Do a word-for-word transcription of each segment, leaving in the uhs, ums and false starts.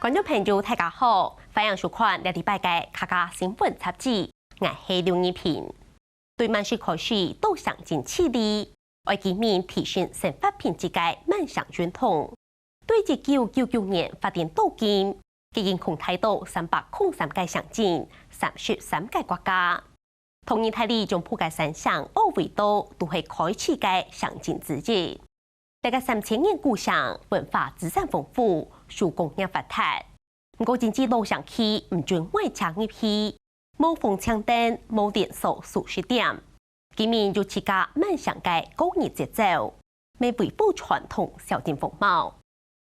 觀眾朋友，大家好，歡迎收看這禮拜个客家新聞雜誌，𠊎係劉怡萍。對滿十開始到城鎮治理，愛居民提升生活品質个慢城運動，對一九九九年發展到今，已經擴大到三百空三個城鎮、三十三個國家。 同義大利中部个山城奧維多都係開始个城鎮之一。這個三千年古城文化資產豐富，手工業發達。毋過真濟老城區毋准外牆入去，無紅青燈，無連鎖素食店，居民有自家慢城个過日節奏，乜維護傳統小鎮風貌。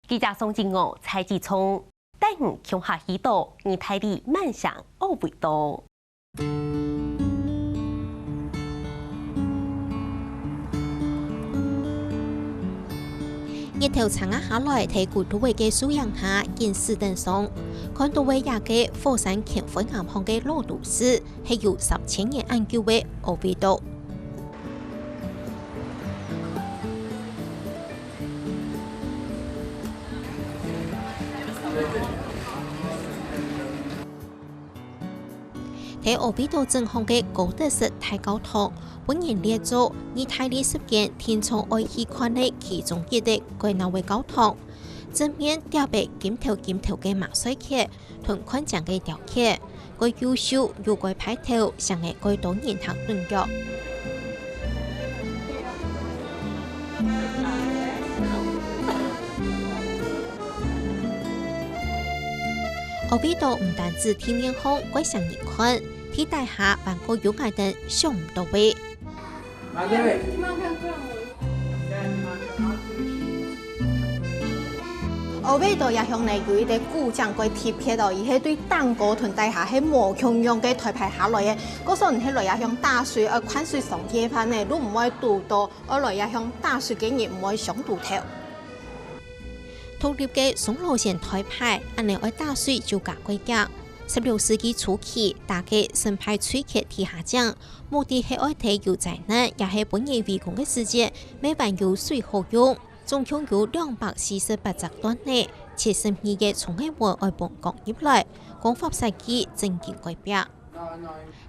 記者宋景娥、蔡志聰帶你共下去到義大利慢城奧維多。 日頭正下來，在古都个樹影下，景色當爽。看到个這個火山圈昏暗項个老都市，係有三千年恁久个奧維多。 在奧維多正項个哥德式大教堂，分人列做義大利十間定著愛去看个其中一個熱鬧个教堂。正面貼著金頭金頭个馬賽克，同看靚个雕刻，蓋優秀又蓋派頭，成个蓋多人客頓腳。 奧維多毋單止地面項蓋唌人看，地底下還過有𠊎兜想毋到个。奧維多這項呢，有一個古井蓋特別哦，佢係對頂高同底下係無共樣个台排下來个。故所你係來這項打水，愛看水上夜飯呢，都毋會堵到，愛來這項打水个人毋會傷堵頭。 獨立个松蘿仙台排，恁呢愛打水就加蓋遽。十六世紀初期，打个成排翠劇地下井，目的係愛在有災難也係分人圍攻个時節，乜還有水好用。總共有兩百四十八隻段呢，七十二個衝个門愛分光入來，工法設計正經蓋壁。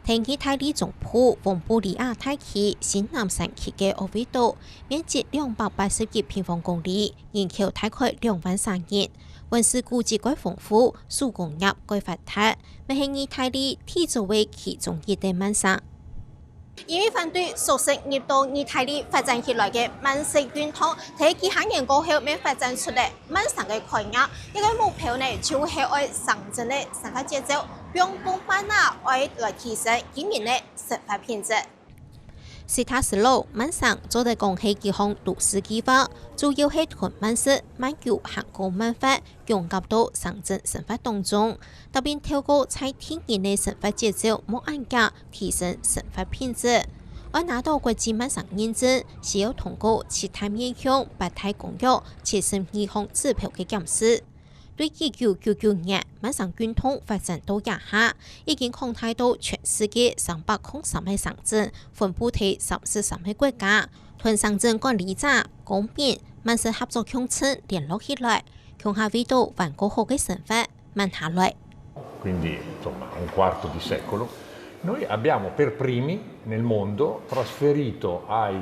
在義大利中部翁布里亞大區新南山區个奧維多，面積兩百八十一平方公里，人口大概兩萬三人，原始古蹟蓋豐富，手工業蓋發達，乜係義大利最早个其中一個慢城。因為反對速食入到義大利發展起來个慢食運動，在幾下年過後，乜發展出來 慢城个概念，這個目標呢，就係愛城鎮个生活節奏，放放慢啊，愛來提升居民个生活品質。Cittaslow慢城做得講係一項都市計畫，主要係同慢食、慢遊還過慢活融合到城鎮生活當中，搭配透過在地人个生活節奏無恁遽，提升生活品質。愛拿到國際慢城認證，需要通過七大面向、八大公約、 七十二項指標个檢視。對一九九九年，慢城運動發展到這下，已經擴大到全世界三百空三個城鎮，分布在三十三個國家，同城鎮管理者、公民、慢食合作共振聯絡起來，共下為到還過好个生活慢下來。 Quindi, insomma, un quarto di secolo, noi abbiamo per primi nel mondo trasferito ai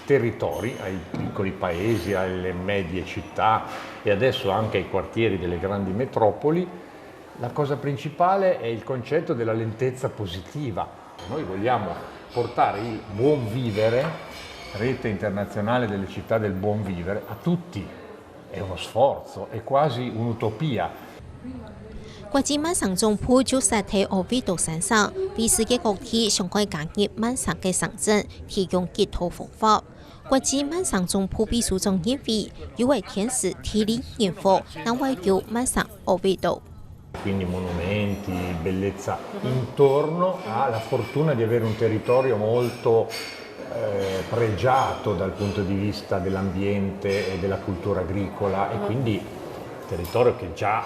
territori, ai piccoli paesi, alle medie città e adesso anche ai quartieri delle grandi metropoli, la cosa principale è il concetto della lentezza positiva. Noi vogliamo portare il buon vivere, rete internazionale delle città del buon vivere, a tutti. È uno sforzo, è quasi un'utopia. 國際慢城總部就設在奧維多山城，為世界各地想愛加入慢城个城鎮提供一套方法。國際慢城總部秘書長認為，有个天時地利人和，正會有慢城奧維多。 Quindi monumenti, bellezza intorno alla fortuna di avere un territorio molto, eh, pregiato dal punto di vista dell'ambiente e della cultura agricola, e quindi territorio che già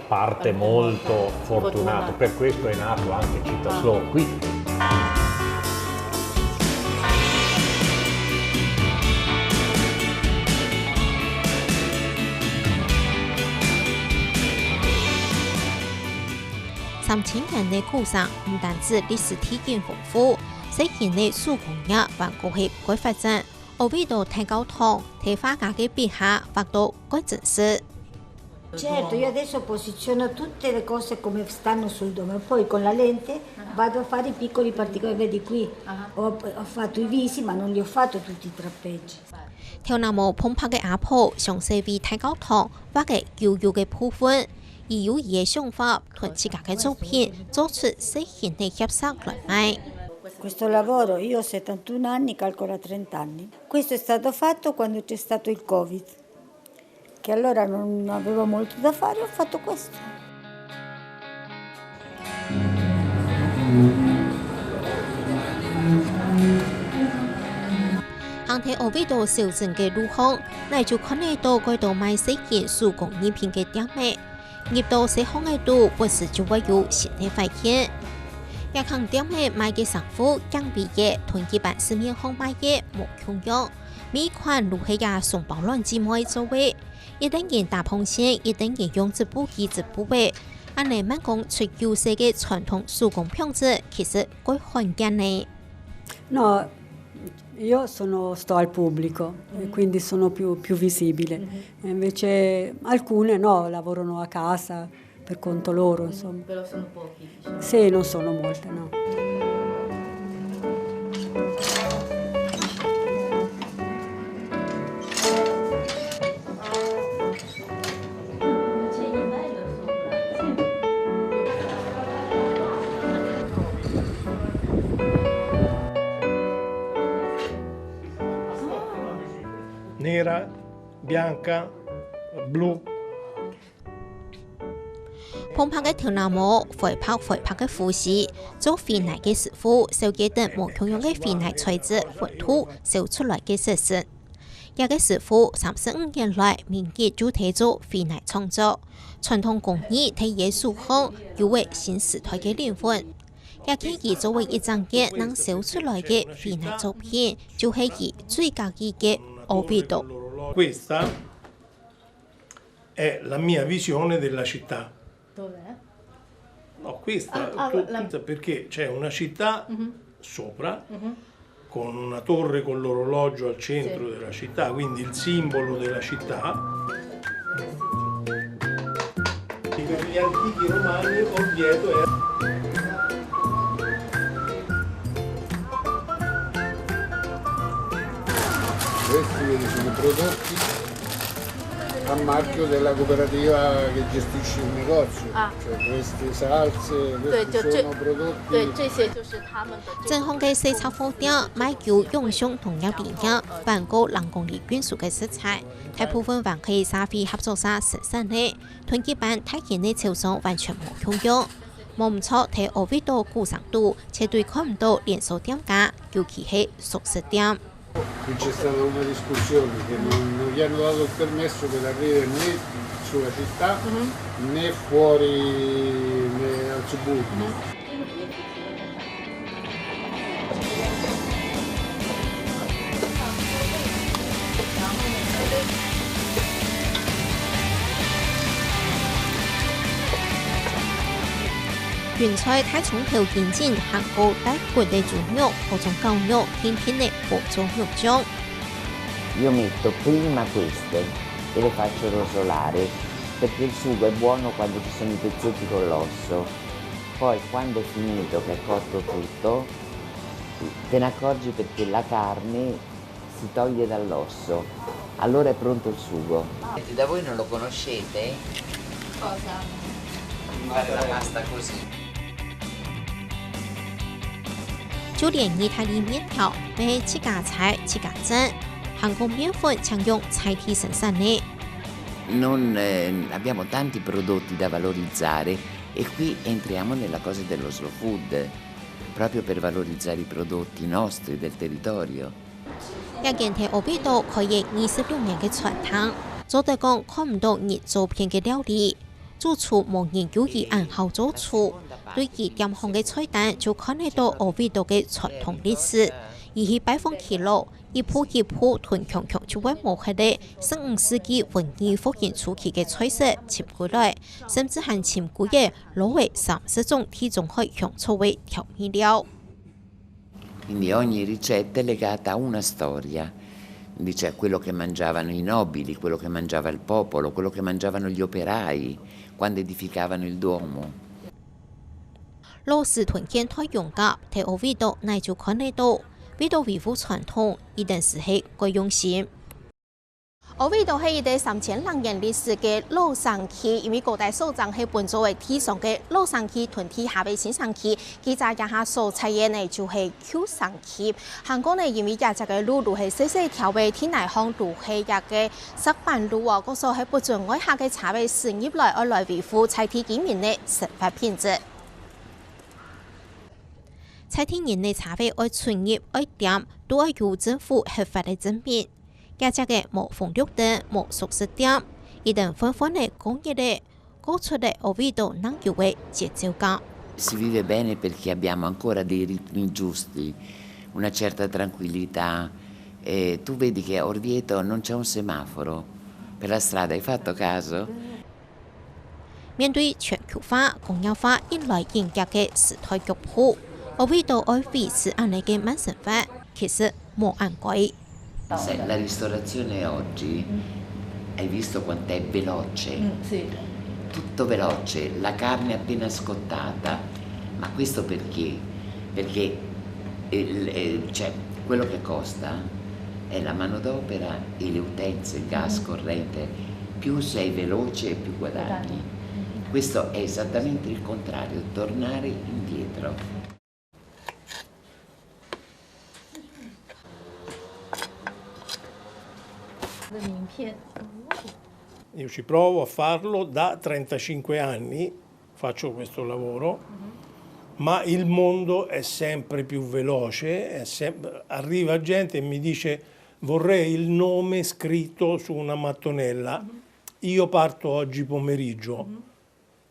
parte molto fortunato. Per questo è nato anche Cittaslow qui. 三千年个古城毋單止歷史地景豐富，細型个手工業還過係會發展。奧維多大教堂在畫家个筆下畫到蓋真實。 Certo, io adesso posiziono tutte le cose come stanno sul domo, poi con la lente vado a fare i piccoli particolari, vedi qui, ho, ho fatto i visi ma non li ho fatto tutti i trapezi. 頭那毛蓬白个阿婆詳細為大教堂畫个舊有个部分，佢有佢个想法，同自家个作品做出細型个協作來賣。 Questo lavoro io ho settantuno anni, calcola trenta anni. Questo è stato fatto quando c'è stato il Covid, che allora non avevo molto da fare, ho fatto questo. 行在奧維多小鎮个路項，𠊎就看得到蓋多賣細型手工藝品个店仔。入到細巷仔肚，不時就會有新个發現。這間店仔賣个衫褲，正比這同一般市面項賣个無共樣。每一款都係這雙胞卵姊妹做个，一等人打縫線，一等人用織布機織布仔。恁呢慢工出舊式个傳統手工紡織，其實蓋罕見呢。 No, io sono, sto al pubblico e quindi sono più, più visibile. E invece alcune no, lavorano a casa per conto loro, insomma. Però sono pochi, diciamo. Sì, non sono molte, no. 蓬白个頭那毛，灰白灰白个鬍鬚，做飛泥个師傅，紹介等無共樣个飛泥材質、紋度，燒出來个色澤。這个師傅三十五年來，每日就在做飛泥創作，傳統工藝在佢手項，有位新時代个靈魂。 這件佢做為一整件能燒出來个飛泥作品，就係佢最合意个奧維多。 Questa è la mia visione della città. Dov'è? No, questa Ah, ah, tu- la- tutta perché c'è una città Mhm. sopra Mhm. con una torre con l'orologio al centro Sì. della città, quindi il simbolo della città. Per gli antichi romani Oviedo è Questi vedi sono prodotti a marchio della cooperativa che gestisce il negozio, Ah. Cioè queste salse, 对， questi 就这 sono prodotti 对，这些就是他们的这 正 种 方个細雜貨店賣有用上農業林業、還過冷光里運輸个食材，大部分還係社會合作社生產个，同一般大型个超商完全無共樣。無毋著，在奧維多古城肚，絕對看毋到連鎖店家，尤其係熟食店。 Qui c'è stata una discussione che non, non gli hanno dato il permesso per aprire né sulla città né fuori né al suburbo. 雲彩大蔥頭金針還過帶骨个豬肉，好像絞肉，定定仔包做肉醬。 Io metto prima queste e le faccio rosolare perché il sugo è buono quando ci sono i pezzetti con l'osso. Poi quando è finito che è cotto tutto, te ne accorgi perché la carne si toglie dall'osso. Allora è pronto il sugo. Da voi non lo conoscete? Cosa? Fare la pasta così. 就連義大利麵條，乜自家採、自家蒸，還過麵粉正用在地生產个。 Non eh, abbiamo tanti prodotti da valorizzare e qui entriamo nella cosa dello slow food, proprio per valorizzare i prodotti nostri del territorio. 這間在奧維多開業二十六年个餐廳，做得講看毋到人做片个料理。主廚無人有佢恁好做廚，對佢店項个菜單就看得到奧維多个傳統歷史。佢去拜訪耆老，一步一步同強強就會摸起來，十五世紀文藝復興初期个菜色尋歸來，甚至還尋歸个老个三十種地中海香草个調味料。 Quindi ogni ricetta è legata a una storia, dice a quello che mangiavano i nobili, quello che mangiava il popolo, quello che mangiavano gli operai quando edificavano il Duomo. 老師同現代融合，在烏尾島哪就看得到，為著維護傳統，一定係蓋用心。 烏尾島係一個三千零年歷史个老城區，因為古代所長係分做个地上个老城區同地下个新城區，佢這這下所在个呢就係舊城區。還過呢，因為這隻个路路係細細條个，地泥項路係這个石板路哦，故所係不准外客个車位駛入來，愛來維護在地居民个生活品質。在地人个車位愛出入愛點，都愛有政府核發个證明。 這隻个無紅綠燈、無熟食店，一等歡歡个過日仔，過出了烏尾島能有个節奏感。 Si vive bene perché abbiamo ancora dei ritmi giusti, una certa tranquillità. E tu vedi che a Orvieto non c'è un semaforo per la strada, hai fatto caso? 面對全球化、工業化引來緊急个時代腳步，烏尾島愛維持恁呢个慢生活，其實無恁該。 Sai, la ristorazione oggi, hai visto quant'è veloce? Mm, sì. Tutto veloce, la carne appena scottata. Ma questo perché? Perché il- eh, cioè, quello che costa è la manodopera e le utenze, gas, corrente. Più sei veloce e più guadagni. Questo è esattamente il contrario, tornare indietro. 的名片。 Io ci provo a farlo da trentacinque anni, faccio questo lavoro, ma il mondo è sempre più veloce, è sem- arriva gente e mi dice vorrei il nome scritto su una mattonella, io parto oggi pomeriggio.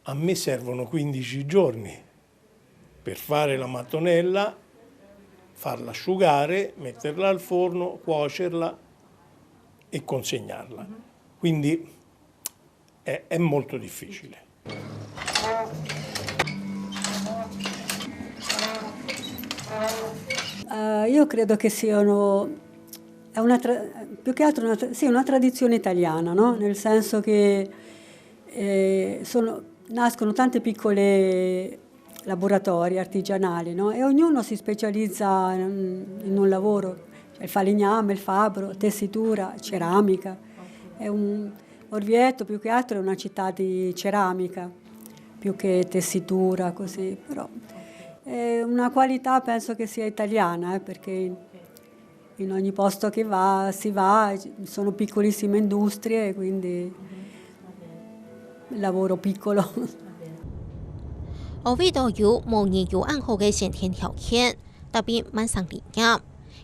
A me servono quindici giorni per fare la mattonella, farla asciugare, metterla al forno, cuocerla e consegnarla. Quindi è, è molto difficile. Eh, io credo che siano, è una tra- più che altro una, tra- sì, una tradizione italiana, no? Nel senso che eh, sono- nascono tante piccole laboratori artigianali, no? E ognuno si specializza in, in un lavoro, cioè il falegname, il fabbro, tessitura, ceramica. È un- Orvieto più che altro è una città di ceramica, più che tessitura, così, però è una qualità penso che sia italiana, eh, perché in ogni posto che va, si va, sono piccolissime industrie, quindi lavoro piccolo. 烏尾島有無人有恁好个先天條件，特別慢生理念，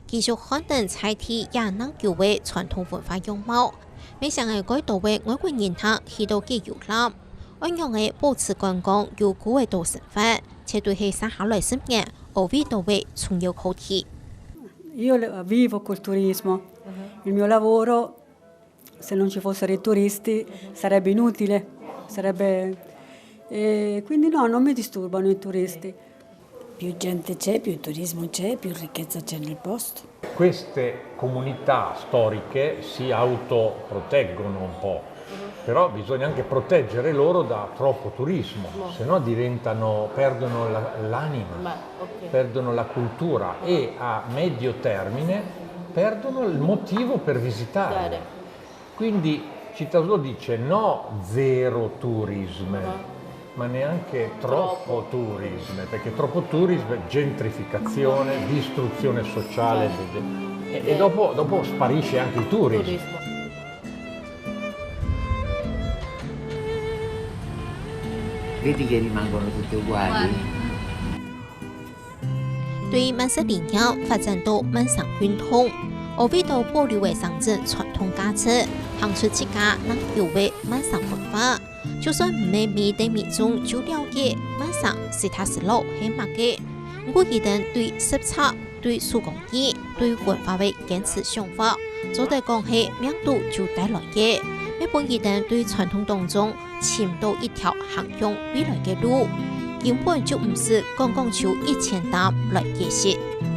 繼續看等在地也能久个傳統文化樣貌，乜成个蓋多个外國人客去到該遊覽，愛仰仔保持觀光有顧个島生活，絕對係接下來十年烏尾島个重要課題。 Io le- vivo col turismo, il mio lavoro, se non ci fossero i turisti, sarebbe inutile, sarebbe- e quindi no, non mi disturbano i turisti. Più gente c'è, più turismo c'è, più ricchezza c'è nel posto. Queste comunità storiche si autoproteggono un po', però bisogna anche proteggere loro da troppo turismo, se no diventano, perdono la- l'anima, Ma, ok. perdono la cultura e a medio termine perdono il motivo per visitare. Dare. Quindi Città Slow dice no zero tourism, ma neanche troppo tourism, perché troppo tourism è gentrificazione, distruzione sociale e, e dopo, dopo sparisce anche il tourism. Turismo. Vedi che rimangono tutte uguali? 對慢食理念發展到慢生運動，烏尾島保留个生活傳統價值，行出自家能久个慢生文化。就算毋係每一個民眾就了解慢生、Città Slow係麼个，毋過佢等對食材、對手工藝、對文化个堅持想法，做得講係命肚就帶來个，乜分佢等對傳統當中尋到一條行向未來个路。根本就毋使講講就一千擔來解釋。